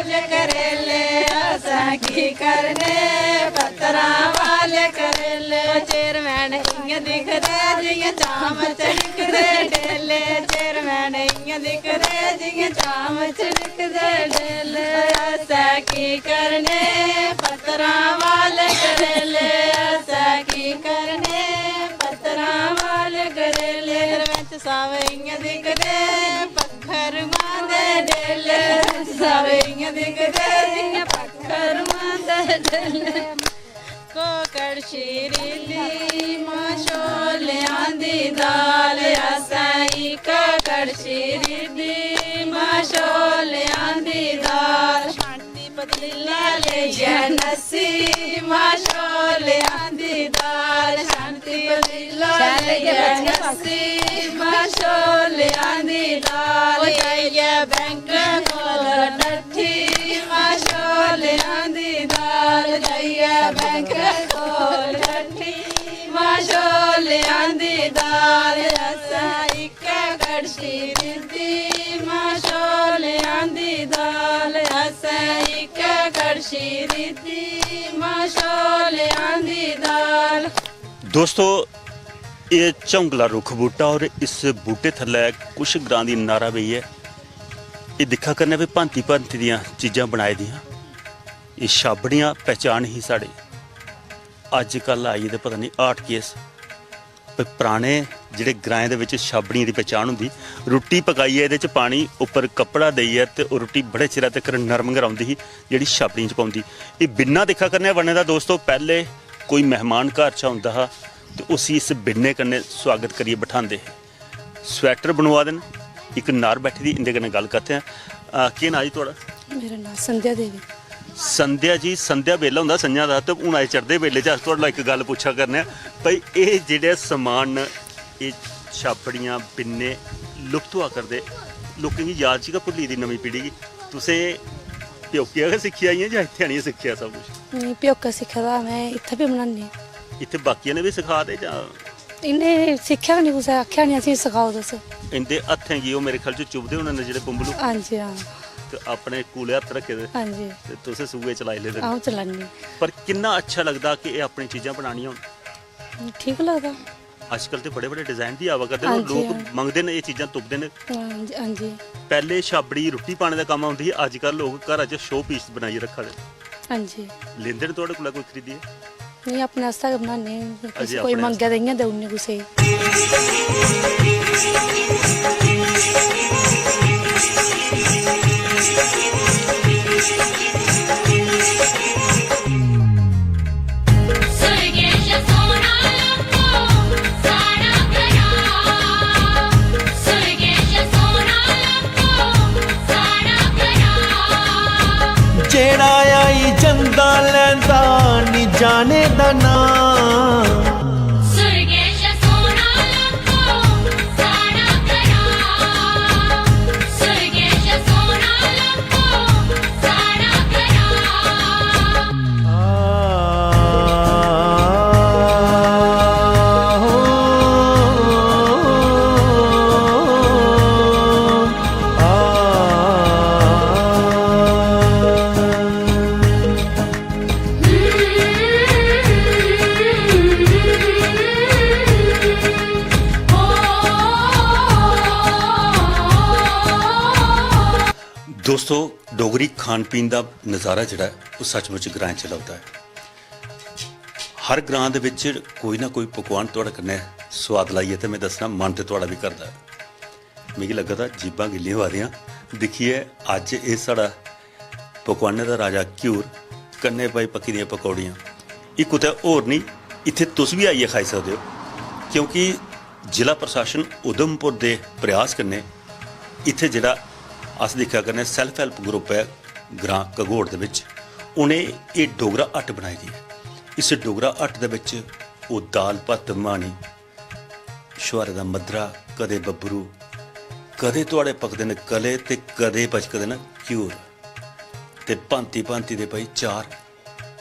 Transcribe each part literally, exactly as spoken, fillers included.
करेले असें की करने, पत्तरां वाले करेले। चेयरमैन इ'यां दिखदे जि'यां चाम चड़कदे डेले। चेयरमैन इ'यां दिखदे जि'यां चाम चड़कदे डेले। असें की करने पत्तरां वाले करेले, असें की करने पत्तरां वाले करेले। सरपंच साहब इ'यां दिखदे पक्खरुआं दे डेले। सरपंच साहब इ'यां दिखदे जि'यां पक्खरुआं दे डेले। को कड़छी रिद्धी मां छोलेआं दी दाल, असें इक कड़छी रिद्धी मां छोलेआं दी दाल। शांति पतीला लेइयै नस्सी मां छोलेआं दी दाल। शांति पतीला लेइयै नस्सी मां छोलेआं दी दाल। जाइयै बैंक कोल नट्ठी मां छोलेआं दी दाल। जाइयै बैंक कोल नट्ठी मां छोलेआं दी दाल। असें इक कड़छी रिद्धी मां छोलेआं दी दाल। असें इक कड़छी रिद्धी मां छोलेआं दी दाल। दोस्तो, एह् झौंगला रुक्ख बूह्टा और इस बूह्टे थल्लै कुछ ग्रां दी नारा बेही ऐ। एह् दिक्खा करने भी भांति भांति दियां चीजां बनाई दियां। एह् छाबड़ियां पहचान ही साढ़ी। अज्जकल आई गेदे पता निं आर्ट केस। पर पराने जेह्ड़े ग्राएं दे बिच छाबड़ियें दी पहचान होंदी, रुट्टी पकाइयै एह्दे च पानी उप्पर कपड़ा देइयै ते ओह् रुट्टी बड़े चिरै तक्कर नरम गै रौंह्दी ही, जेह्ड़ी छाबड़ियें च पौंदी। एह् बिन्ना दिक्खा करने बने दा दोस्तो, पैह्ले कोई मेहमान घर च औंदा हा ते उसी इस बिन्ने कन्नै सुआगत करियै बठांदे हे। स्वेटर बनोआ दे न, इक नार बैठी दी, इं'दे कन्नै गल्ल करदे आं। अ, केह् नांऽ जी थुआढ़ा? मेरा नांऽ संध्या देवी। संध्या जी, संध्या बेल्ला होंदा संञा दा, ते हून अज्ज चढ़दे बेल्ले च अस थुआढ़े कोला इक गल्ल पुच्छा करने आं, भाई, एह् जेह्ड़े समान न, एह् छाबड़ियां, बिन्ने लुप्त होआ करदे, लोकें गी याद च गै भुल्ली दी नमीं पीढ़ी गी। तुसें प्योकिया गै सिक्खेआ इ'यां जां इत्थै आनियै सिक्खेआ सब कुछ? नेईं, प्योका सिक्खे दा में, इत्थै बी बनानी। इत्थै बाकियां ने बी सखा दे जां? इ'नें सिक्खेआ गै निं कुसै, आखेआ निं असेंगी सखाओ तुस। इं'दे हत्थें गी ओह् मेरे ख्याल च चुभदे होने न जेह्ड़े बुंबलू। हां जी, हां। ते अपने कूले हत्थ रक्खे दे। हां जी। ते तुसें सूए चलाई लेदे न। अ'ऊं चलानी। पर किन्ना अच्छा लगदा कि एह् अपनी चीजां बनानियां होन। ठीक लगदा। अजकल ते बड़े-बड़े डिजाइन बी आवा करदे न, हां जी, लोक हां। मंगदे न, एह् चीजां तुपदे न। हां जी, हां जी। पैह्ले छाबड़ी रुट्टी पाने दा कम्म औंदी ही, अजकल लोक घरा च शो पीस बनाइयै रक्खा दे न। हां जी। लेंदे न थुआढ़े कोला कोई खरीदियै? नेईं, अपने आस्तै गै बनान्ने, अजें कोई अपने मंगै ते इ'यां देई ओड़ने कुसै गी। जेड़ा आई जंदा लैंदा नी जाने दा नां। दोस्तो, डोगरी खान पीन दा नज़ारा जेह्ड़ा ऐ, ओह् सचमुच ग्राएं च लभदा ऐ। हर ग्रां दे बिच कोई ना कोई पकवान थुआढ़े कन्नै सोआद लाइयै ते में दस्सना, मन ते थुआढ़ा बी करदा ऐ। मिगी लग्गा दा जीभां गिल्लियां होआ दियां दिक्खियै अज्ज एह् साढ़ा पकवानें दा राजा घ्यूर, कन्नै भाई पक्की दियां पकौड़ियां। एह् कुतै होर निं, इत्थै तुस बी आइयै खाई सकदे ओ, क्योंकि जिला प्रशासन उधमपुर दे प्रयास कन्नै इत्थै जेह्ड़ा अस दिक्खा करने self help group ऐ ग्रां घगोड़ दे बिच, उ'नें एह् डोगरा हट बनाई दी ऐ। इस डोगरा हट दे बिच ओह् दाल भत्त माह्नी, छुहारे दा मद्धरा, कदें बब्बरू, कदें थुआढ़े पकदे न कले ते कदें पचकदे न घ्यूर ते भांति-भांति दे भाई चार।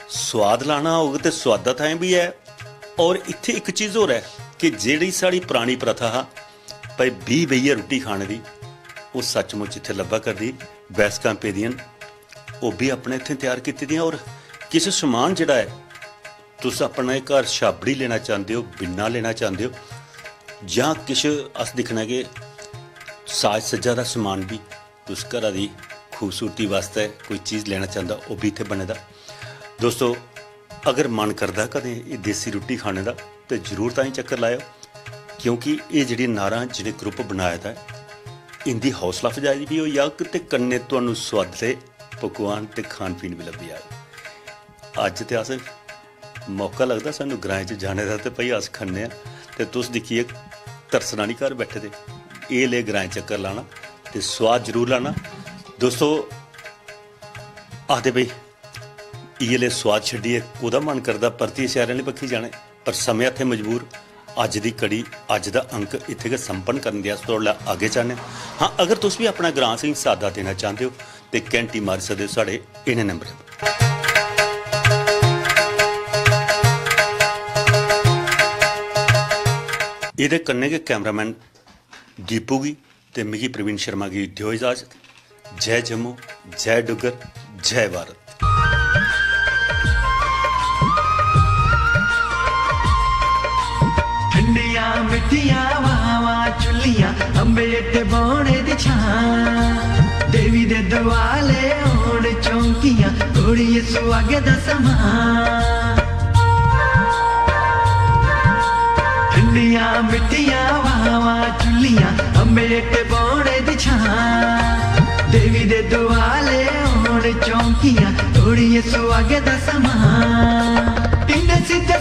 सोआद लाना होग ते सोआदा थाएं बी ऐ। और इत्थै इक चीज होर ऐ कि जेह्ड़ी साढ़ी परानी प्रथा हा भाई बीह् बेहियै रुट्टी खाने दी, ओह् सचमुच इत्थै लब्भा करदी, बैसकां पेदियां न। ओह् बी अपने इत्थें त्यार कीती दियां। और किश समान जेह्ड़ा ऐ, तुस अपने घर छाबड़ी लेना चांह्दे ओ, बिन्ना लेना चांह्दे ओ, जां किश अस दिक्खना कि साज सज्जा दा समान बी, तुस घरा दी खूबसूरती वास्तै कोई चीज लेना चांह्दा, ओह् बी इत्थें बने दा। दोस्तो, अगर मन करदा कदें एह् देसी रुट्टी खाने दा, ते जरूर ताईं चक्कर लाएओ, क्योंकि एह् जेह्ड़ी नारां जि'नें ग्रुप बनाए दा ऐ, इं'दी हौसला अफजाई बी होई जाग ते कन्नै तुहानू सोआदले पकवान ते खान पीन बी लब्भी जाग। अज्ज ते अस मौका लगदा सानू ग्राएं च जाने दा, ते भाई अस खन्ने आं, ते तुस दिक्खियै तरसना निं घर बैठे दे, एह् ले ग्राएं चक्कर लाना ते सोआद जरूर लाना। दोस्तो, आखदे भाई इ'यै ले सोआद छड्डियै कोह्दा मन करदा परतियै शैह्रें आह्ली बक्खी जाने, पर समें हत्थें मजबूर। अज्ज दी कड़ी, अज्ज दा अंक इत्थें गै संपन्न करन देआ, अस थुआढ़े कोला अग्गें चाह्न्ने आं। हां, अगर तुस बी अपना ग्रांऽ असेंगी सादा देना चांह्दे ओ, ते घैंटी मारी सकदे ओ साढ़े इ'नें नंबरें पर। एह्दे कन्नै गै कैमरामैन दीपू गी ते मिगी प्रवीण शर्मा गी देओ इजाजत। जय जम्मू, जय डुग्गर, जय भारत। ठंडियां मिट्ठियां हवावां चुल्लियां, अम्बे ते बौने दी छां। देवी दे दुआले होन चौंकियां, घोड़िए सुहागे दा समां। ठंडियां मिट्ठियां हवावां चुल्लियां, अम्बे ते बौने दी छां। देवी दे दुआले होन चौंकियां, घोड़िए सुहागे दा समां। किन्ने सिद्धे